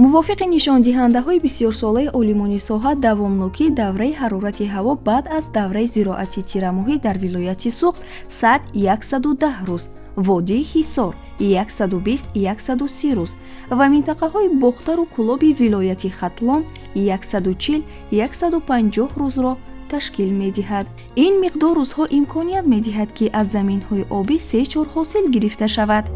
Мувофиқи нишондиҳандаҳои бисёрсолаи олимони соҳа, давомнокии давраи ҳарорати ҳаво баъд аз давраи зироати тирамоҳӣ дар вилояти Суғд 100-110 рӯз, водии Ҳисор 120-130 рӯз ва минтақаҳои Бохтару Кӯлоби вилояти Хатлон 140-150 рӯзро ташкил медиҳад. Ин миқдор рӯзҳо имконият медиҳад, ки аз заминҳои обӣ се-чор ҳосил гирифта шавад.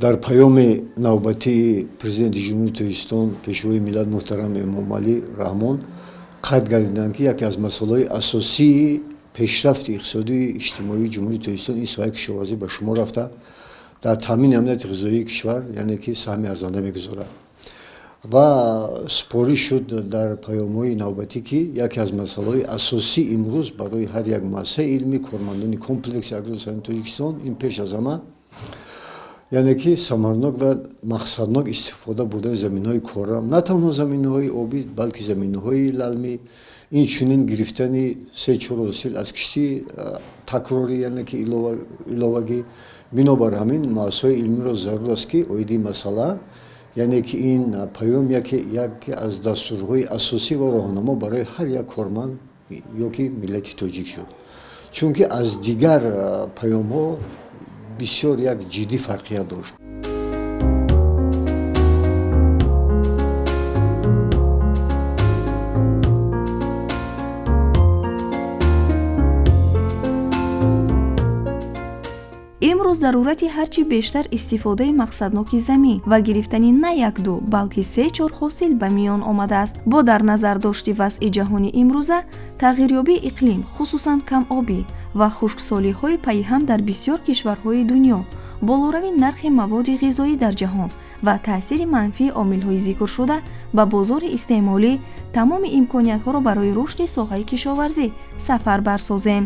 Дар паёми навбатии Президенти Ҷумҳурии Тоҷикистон, Пешвои миллат муҳтарам Эмомалӣ Раҳмон қайд гардиданд, ки яке аз масъалаҳои асосии пешрафти иқтисодию иҷтимоии Ҷумҳурии Тоҷикистон ин соҳаи кишоварзӣ ба шумор рафта, дар таъмини амнияти ғизоии кишвар, яъне ки саҳми арзанда мегузорад. Ва супориш шуд дар паёмҳои навбатӣ, ки яке аз масъалаҳои асосӣ имрӯз барои ҳар як муассисаи илмӣ, кормандони комплекси агросанъати Тоҷикистон ин пеш аз ҳама, яъне ки самарнок ва мақсаднок истифода бурдани заминҳои корам, на танҳо заминҳои обӣ, балки заминҳои лалмӣ, инчунин гирифтани се-чор ҳосил аз кишти такрорӣ, яъне ки иловагӣ. Бинобар ҳамин муассисаҳои илмиро зарур аст, ки оиди масъала, яъне ки ин паём яке аз дастурҳои асосӣ ва роҳнамо барои ҳар як корманд ё ки миллати тоҷик шуд, чунки аз дигар паёмҳо бисёр як ҷиддӣ фарқият дошт. Имрӯз зарурати ҳарчи бештар истифодаи мақсадноки замин ва гирифтани на як-ду, балки се-чор ҳосил ба миён омадааст. Бо дар назар дошти вазъи ҷаҳони имрӯза, тағйирёбии иқлим, хусусан камобӣ ва хушксолиҳои пайҳам дар бисёр кишварҳои дунё, болоравии нархи маводи ғизоӣ дар ҷаҳон ва таъсири манфии омилҳои зикршуда ба бозори истеъмолӣ тамоми имкониятҳоро барои рушди соҳаи кишоварзӣ сафарбар созем.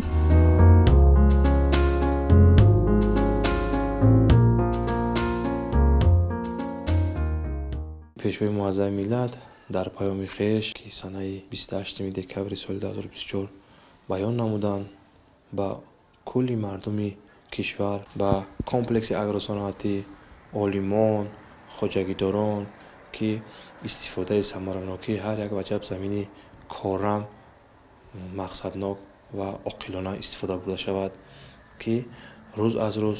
Пешвои муаззами миллат дар паёми хеш, ки санаи 28 декабри соли 2024 баён намуданд, ба кулли мардуми кишвар, ба комплекси агросаноатӣ, олимон, хоҷагидорон, ки истифодаи самаранокии ҳар як ваҷаб замини корам мақсаднок ва оқилона истифода бурда шавад, ки рӯз аз рӯз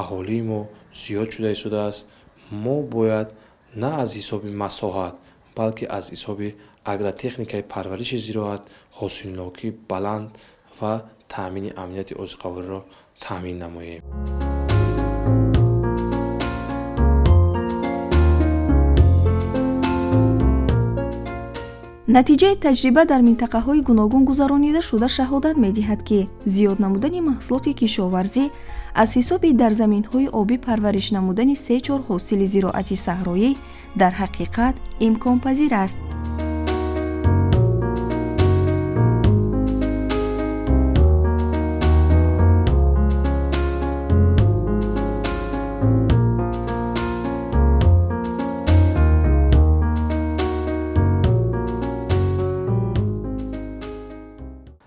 аҳолии мо зиёд шуда истодааст. Мо бояд на аз ҳисоби масоҳат, балки аз ҳисоби агротехникаи парвариши зироат ҳосилнокии баланд ва таъмини амнияти озуқавориро таъмин намоем. Натиҷаи таҷриба дар минтақаҳои гуногун гузаронида шуда шаҳодат медиҳад, ки зиёд намудани маҳсулоти кишоварзӣ аз ҳисоби дар заминҳои обӣ парвариш намудани се-чор ҳосили зироати саҳроӣ дар ҳақиқат имконпазир аст.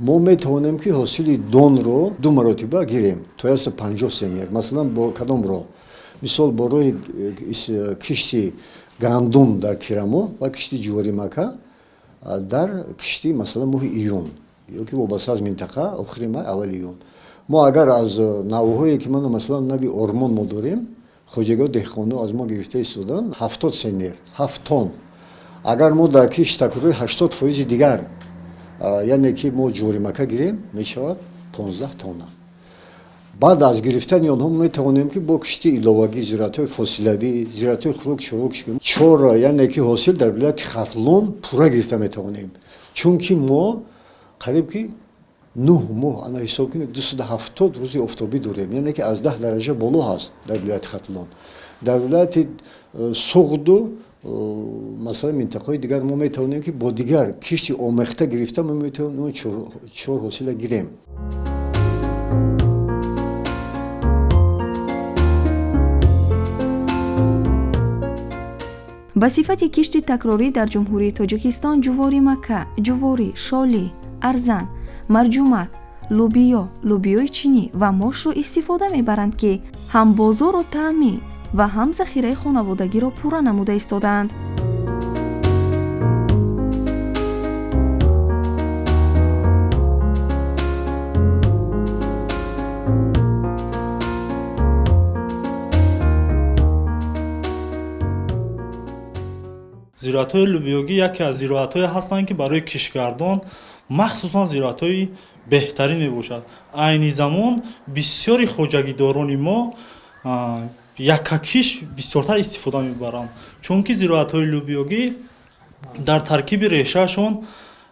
Мо метавонем, ки ҳосили донро ду маротиба гирем, то 150 центнер. Масалан, бо кадом роҳ? Мисол, бо роҳи кишти гандум дар тирамоҳ ва кишти ҷуворимака дар кишти, масалан, моҳи июн ё ки вобаста аз минтақа охири май, аввали июн. Мо агар аз навъҳое, ки мана, масалан, нави Ормон мо дорем, хоҷагиҳо, деҳқонҳо аз мо гирифта истоданд 70 центнер, 7 тонн. Агар мо дар кишти такрории 80% дигар, яъне ки мо ҷуворимака гирем, мешавад 15 тонна. Баъд аз гирифтани онҳо метавонем, ки бо кишти иловагӣ зироатҳои фосилавӣ, зироатҳои хӯрок чорок чор, яъне ки ҳосил дар вилояти Хатлон пурра гирифта метавонем, чунки мо қариб ки 9 моҳ, ана ҳисоб кунед, 270 рӯзи офтобӣ дорем, яъне ки аз 10 дараҷа боло ҳаст дар вилояти Хатлон. Дар вилояти Суғду, масалан, минтақаҳои дигар мо метавонем, ки бо дигар кишти омехта гирифта мо метавонем чор ҳосила гирем. Ба сифати кишти такрорӣ дар Ҷумҳурии Тоҷикистон ҷувори мака, ҷуворӣ, шолӣ, арзан, марҷумак, лӯбиё, лӯбиёи чинӣ ва мошро истифода мебаранд, ки ҳам бозорро таъмин ва ҳам захираи хонаводагиро пурра намуда истодаанд. Зироатҳои лӯбиёгӣ яке аз зироатҳое ҳастанд, ки барои киштгардон махсусан зироатҳои беҳтарин мебошад. Айни замон бисёри хоҷагидорони мо яккакиш бисёртар истифода мебаранд, чунки зироатҳои лӯбиёгӣ дар таркиби решаашон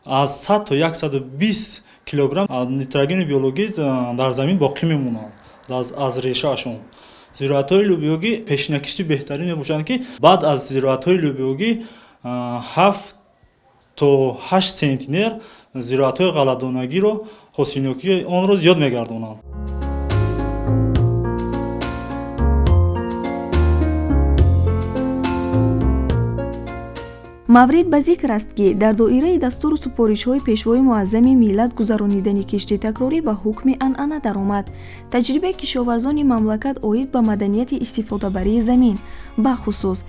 аз 100 то 120 килограмм нитрогени биологӣ дар замин боқӣ мемонанд аз решаашон. Зироатҳои лӯбиёгӣ пешинакишти беҳтарин мебошанд, ки баъд аз зироатҳои лӯбиёгӣ 7 то 8 сентнер зироатҳои ғалладонагиро ҳосилнокии онро зиёд мегардонанд. Маврид ба зикр аст, ки дар доираи дастуру супоришҳои Пешвои муаззами миллат гузаронидани кишти такрорӣ ба ҳукми анъана даромад. Таҷрибаи кишоварзони мамлакат оид ба маданияти истифодабарии замин, бахусус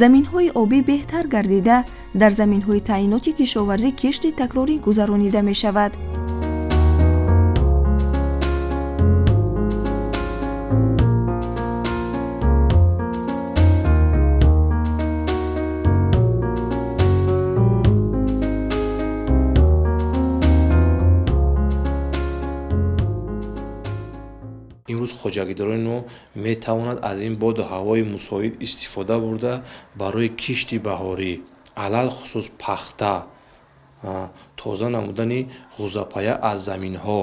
заминҳои обӣ беҳтар гардида, дар заминҳои таъиноти кишоварзӣ кишти такрорӣ гузаронида мешавад. Имрӯз хоҷагидорони мо метавонад аз ин боду ҳавои мусоид истифода бурда барои кишти баҳорӣ, алалхусус пахта, тоза намудани ғӯзапая аз заминҳо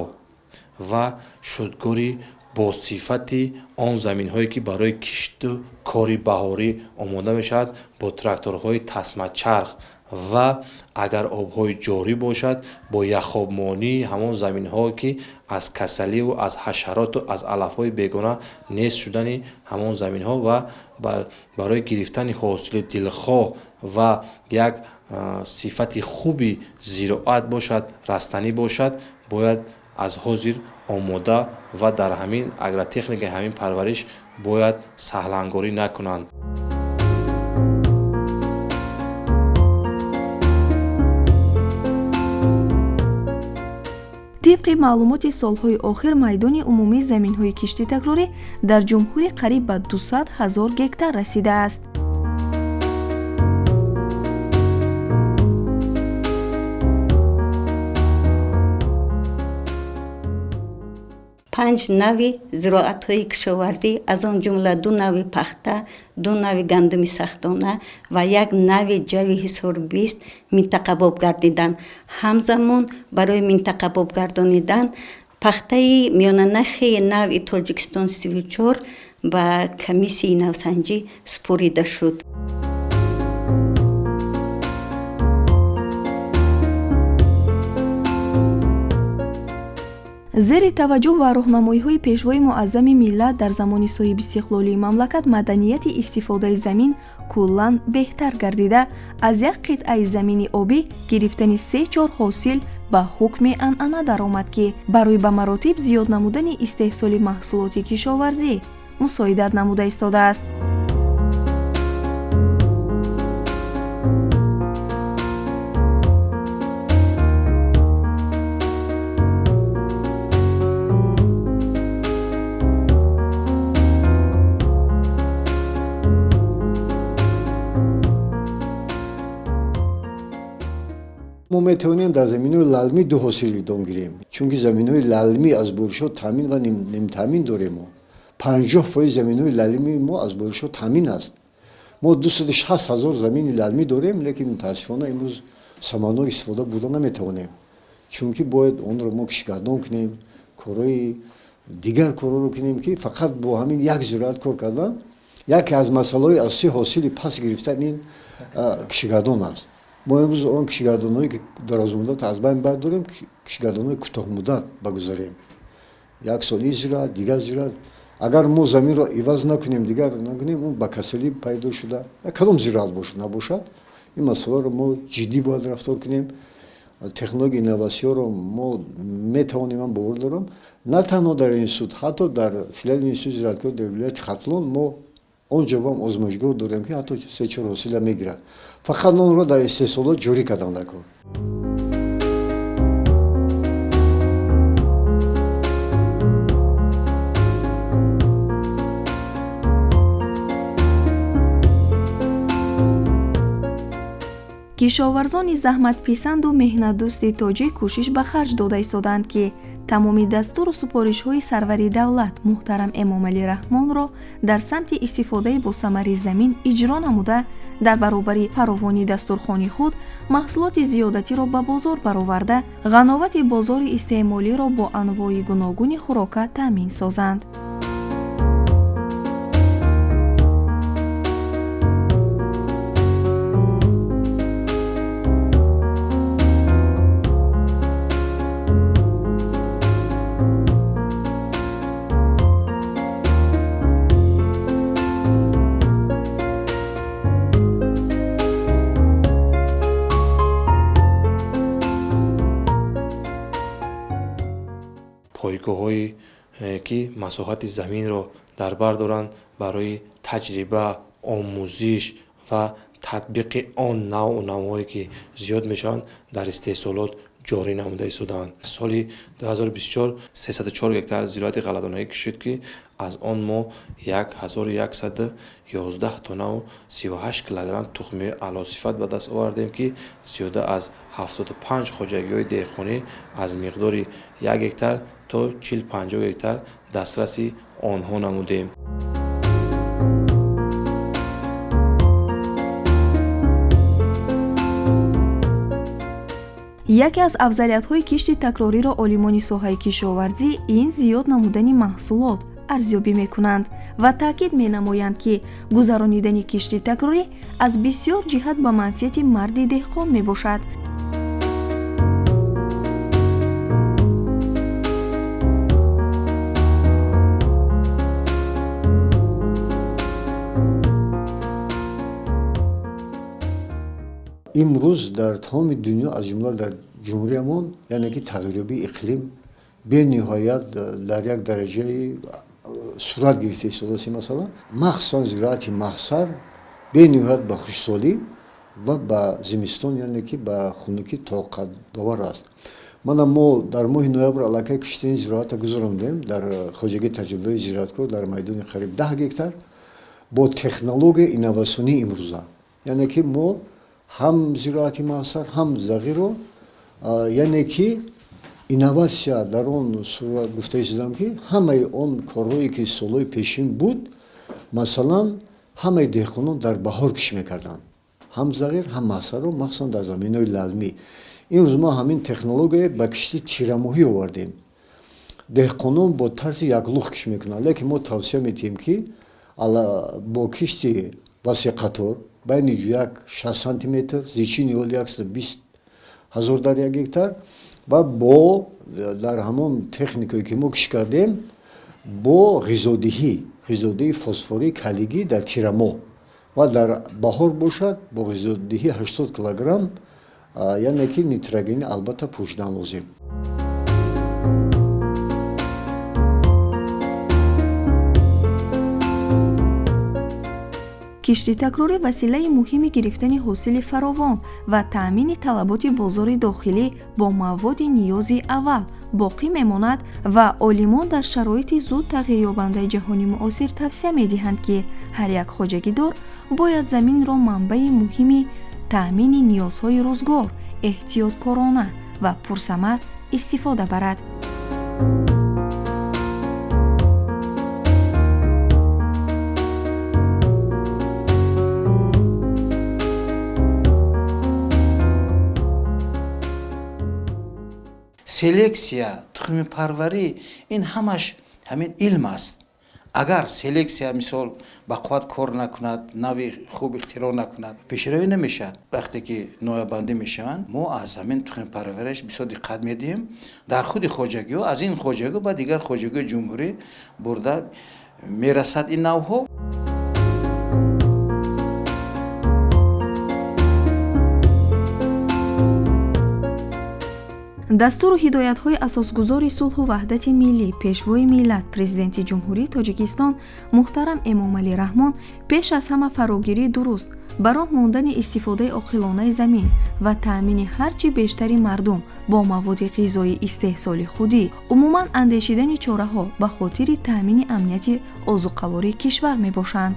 ва шудгори бо сифати он заминҳое, ки барои кишту кори баҳорӣ омода мешавад, бо тракторҳои тасмачарх ва агар обҳои ҷорӣ бошад, бо яхобмонии ҳамон заминҳо, ки аз касаливу аз ҳашароту аз алафҳои бегона нест шудани ҳамон заминҳо ва барои гирифтани ҳосили дилхоҳ ва як сифати хуби зироат бошад, растанӣ бошад, бояд аз ҳозир омода ва дар ҳамин агротехникаи ҳамин парвариш бояд саҳлангорӣ накунанд. Тибқи маълумоти солҳои охир майдони умумии заминҳои кишти такрорӣ дар ҷумҳурӣ қариб ба 200 ҳазор гектар расидааст. Панҷ нави зироатҳои кишоварзӣ, аз он ҷумла 2 нави пахта, 2 нави гандуми сахтона ва 1 нави ҷави ҳисор-20 минтақабоб гардиданд. Ҳамзамон барои минтақабоб гардонидан пахтаи миёнанахи нави Тоҷикистон 34 ба комиссияи навсанҷӣ супорида шуд. Зери таваҷҷӯҳ ва роҳнамоиҳои Пешвои муаззами миллат дар замони соҳибистиқлолии мамлакат маданияти истифодаи замин куллан беҳтар гардида, аз як қитъаи замини обӣ гирифтани 3-4 ҳосил ба ҳукми анъана даромад, ки барои ба маротиб зиёд намудани истеҳсоли маҳсулоти кишоварзӣ мусоидат намуда истодааст. Мо метавонем дар заминҳои лалмӣ 2 ҳосили дон гирем, чунки заминҳои лалмӣ аз боришҳо таъмин ва нимтаъмин дорем. Мо 50% заминҳои лалмии мо аз боришҳо таъмин аст. Мо 260 ҳазор замини лалмӣ дорем, лекин мутаассифона имрӯз самарнок истифода бурда наметавонем, чунки бояд онро мо кишгардон кунем, корҳои дигар корҳоро кунем, ки фақат бо ҳамин як зироат кор кардан. Яке аз масъалаҳои асосии ҳосили пас гирифтан ин кишгардон аст. Мо имрӯз он кишгардонҳое, ки дарозмуддат аз байн бардорем, кишгардонҳои кӯтоҳмуддат багузарем. Як сол ин зироат, дигар зироат. Агар мо заминро иваз накунем, дигар накунем, он ба касалӣ пайдо шуда, кадом зироат бошад набошад, ин масъаларо мо ҷиддӣ бояд рафтор кунем. Технологияи инноватсияро мо метавонем, ман бовар дорам, на танҳо дар институт, ҳатто дар филиали институти зироаткорӣ дар вилояти Хатлон мо он ҷо ҳам озмоишгоҳ дорем, ки ҳатто 3-4 ҳосила мегирад. Фақат онро дар истеҳсолот ҷорӣ кардан дар кор. Кишоварзони заҳматписанду меҳнатдӯсти тоҷик кӯшиш ба харҷ дода истодаанд, ки тамоми дастуру супоришҳои сарвари давлат муҳтарам Эмомалӣ Раҳмонро дар самти истифодаи босамари замин иҷро намуда, дар баробари фаровонии дастурхони худ маҳсулоти зиёдатиро ба бозор бароварда, ғановати бозори истеъмолиро бо анвои гуногуни хӯрока таъмин созанд. Пойгоҳҳое ки масоҳати заминро дар бар доранд барои таҷриба, омӯзиш ва татбиқи он навъу навъҳое ки зиёд мешаванд дар истеҳсолот ҷорӣ намуда истодаанд. Соли 2024 304 гектар зироати ғалладонаӣ кишид, ки аз он мо 1111 тоннаву 38 килограмм тухмии аълосифат ба даст овардем, ки зиёда аз 75 хоҷагиҳои деҳқонӣ аз миқдори 1 гектар то 40-50 гектар дастраси онҳо намудем. Яке аз афзалиятҳои кишти такрориро олимони соҳаи кишоварзӣ ин зиёд намудани маҳсулот арзёбӣ мекунанд ва таъкид менамоянд, ки гузаронидани кишти такрорӣ аз бисёр ҷиҳат ба манфиати марди деҳқон мебошад. Имрӯз дар тамоми дунё, аз ҷумла дар ҷумҳуриямон, яъне ки тағйирёбии иқлим бениҳоят дар як дараҷаи сурат гирифта истодааст. Ин масъала махсусан зироати маҳсар бениҳоят ба хушсолӣ ва ба зимистон, яъне ки ба хунукӣ тоқатдовар аст. Мана мо дар моҳи ноябр аллакай киштини зироатро гузарондем дар хоҷагии таҷрибавии зироаткор дар майдони қариб 10 гектар бо технологияи инноватсионии имрӯза, яъне ки мо ҳам зироати маҳсар, ҳам зағирро, яъне ки инноватсия дар он сурат гуфта истодам, ки ҳамаи он корҳое ки солҳои пешин буд, масалан ҳамаи деҳқонон дар баҳор киш мекарданд, ҳам зағир, ҳам маҳсарро, махсусан дар заминҳои лалмӣ. Имрӯз мо ҳамин технология ба кишти тирамоҳӣ овардем. Деҳқонон бо тарзи яклух киш мекунанд, лекин мо тавсия медиҳем, ки бо кишти васеъқатор байни 1,6 сантиметр, зичии ниҳоли 120 ҳазор дар 1 гектар ва бо дар ҳамон техникае ки мо киш кардем бо ғизодиҳии фосфории калигӣ дар тирамоҳ ва дар баҳор бошад бо ғизодиҳии 80 килограмм, яъне ки нитрогени албатта пӯшидан лозим. Кишти такрорӣ василаи муҳими гирифтани ҳосили фаровон ва таъмини талаботи бозори дохилӣ бо маводи ниёзи аввал боқӣ мемонад ва олимон дар шароити зуд тағйирёбандаи ҷаҳони муосир тавсия медиҳанд, ки ҳар як хоҷагидор бояд заминро манбаи муҳими таъмини ниёзҳои рӯзгор эҳтиёткорона ва пурсамар истифода барад. Селексия, тухмипарварӣ ин ҳамаш ҳамин илм аст. Агар селексия мисол ба қувват кор накунад, нави хуб ихтироъ накунад, пешравӣ намешавад. Вақте ки ноябандӣ мешаванд, мо аз ҳамин тухмипарвариш бисёр диққат медиҳем. Дар худи хоҷагиҳо, аз ин хоҷагиҳо ба дигар хоҷагиҳои ҷумҳурӣ бурда Мерасад ин навъҳо. Дастуру ҳидоятҳои асосгузори сулҳу ваҳдати миллӣ, пешвои миллат, Президенти Ҷумҳурии Тоҷикистон муҳтарам Эмомалӣ Раҳмон пеш аз ҳама фарогирии дуруст, ба роҳ мондани истифодаи оқилонаи замин ва таъмини ҳар чӣ бештари мардум бо маводи ғизоии истеҳсоли худӣ, умуман андешидани чораҳо ба хотири таъмини амнияти озуқавории кишвар мебошанд.